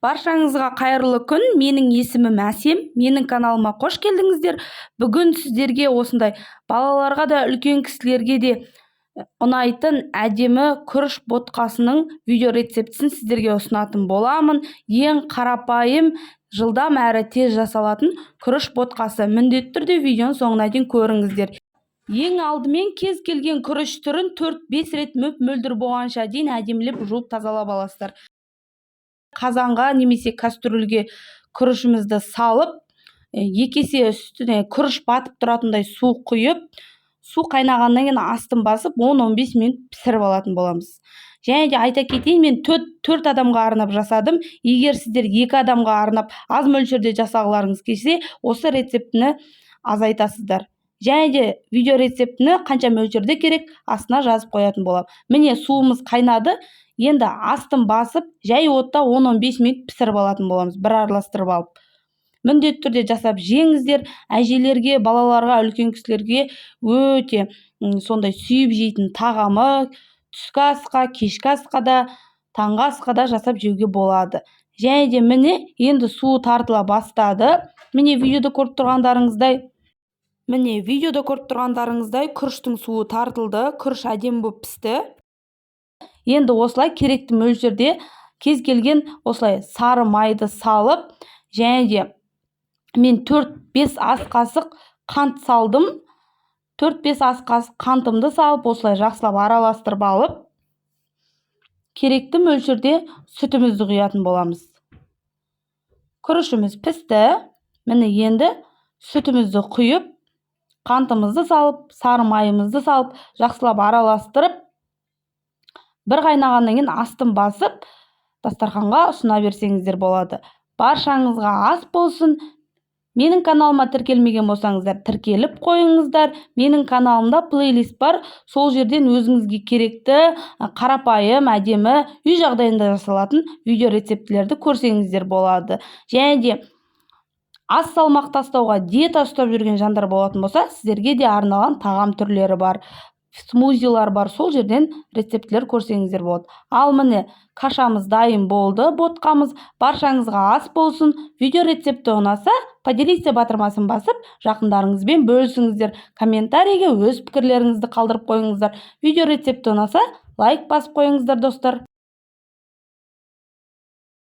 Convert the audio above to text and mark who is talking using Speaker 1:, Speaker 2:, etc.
Speaker 1: Баршаңызға қайырлы күн! Менің есімім Әсем. Менің каналыма қош келдіңіздер! Бүгін сіздерге осындай балаларға да, үлкен кісілерге де ұнайтын әдемі күріш ботқасының видео рецептісін сіздерге ұсынатын боламын. Ең қарапайым, жылдам әрі тез жасалатын күріш ботқасы. Міндетті түрде видеоның соңына дейін көріңіздер. Ең алдымен кез келген күріш түрін 4-5 рет мөп-мөлдір болғанша дейін әдемілеп жуып, тазалап аласыздар. Қазанға немесе кастрюльге күрішімізді салып, 2 есе үстіне күріш батып тұратындай су құйып, су қайнағаннан кейін астын басып, 10-15 минут пісіріп алатын боламыз. Және де айта кетейін, мен төрт адамға арнап жасадым. Егер сіздер екі адамға арнап, аз мөлшерде жасағыларыңыз келсе, осы рецептіні азайтасыздар. Және де видео рецептіні қанша мөлшерде керек, астына жазып қоятын боламын. Міне, суымыз қайнады. Енді астын басып, жай отта 10-15 минут пісіріп алатын боламыз, бір араластырып алып. Міндетті түрде жасап жеңіздер. Әжелерге, балаларға, үлкен кісілерге өте сондай сүйіп жейтін тағамы. Түскі асқа, кешкі асқа да, таңғы асқа да жасап жеуге болады. Және де, міне, енді суы тартыла бастады. Міне, видеода көріп тұрғандарыңыздай, міне, видеода көріп тұрғандарыңыздай, күріштің суы тартылды, күріш әдемі болып пісті. Енді осылай керекті мөлшерде кез келген осылай сары майды салып, және де мен 4-5 ас қасық қант салдым. 4-5 ас қасық қантымды салып, осылай жақсылап араластырып алып, керекті мөлшерде сүтімізді құятын боламыз. Күрішіміз пісті. Міне, енді сүтімізді құйып, қантымызды салып, сары майымызды салып, жақсылап араластырып, бір қайнағаннан кейін астын басып, дастарханға ұсына берсеңіздер болады. Баршаңызға ас болсын! Менің каналыма тіркелмеген болсаңыздар, тіркеліп қойыңыздар. Менің каналымда плейлист бар, сол жерден өзіңізге керекті қарапайым, әдемі, үй жағдайында жасалатын видео рецептілерді көрсеңіздер болады. Және де аз салмақ тастауға, диета ұстап жүрген жандар болатын болса, сіздерге де арналған тағам түрлері бар, смузилар бар, сол жерден рецептілер көрсеңіздер болады. Ал міне, кашамыз дайын болды, ботқамыз. Баршаңызға ас болсын! Видео рецепті ұнаса, «Поделиться» батырмасын басып, жақындарыңызбен бөлісіңіздер. Комментарийге өз пікірлеріңізді қалдырып қойыңыздар. Видео рецепті ұнаса, лайк басып қойыңыздар, достар.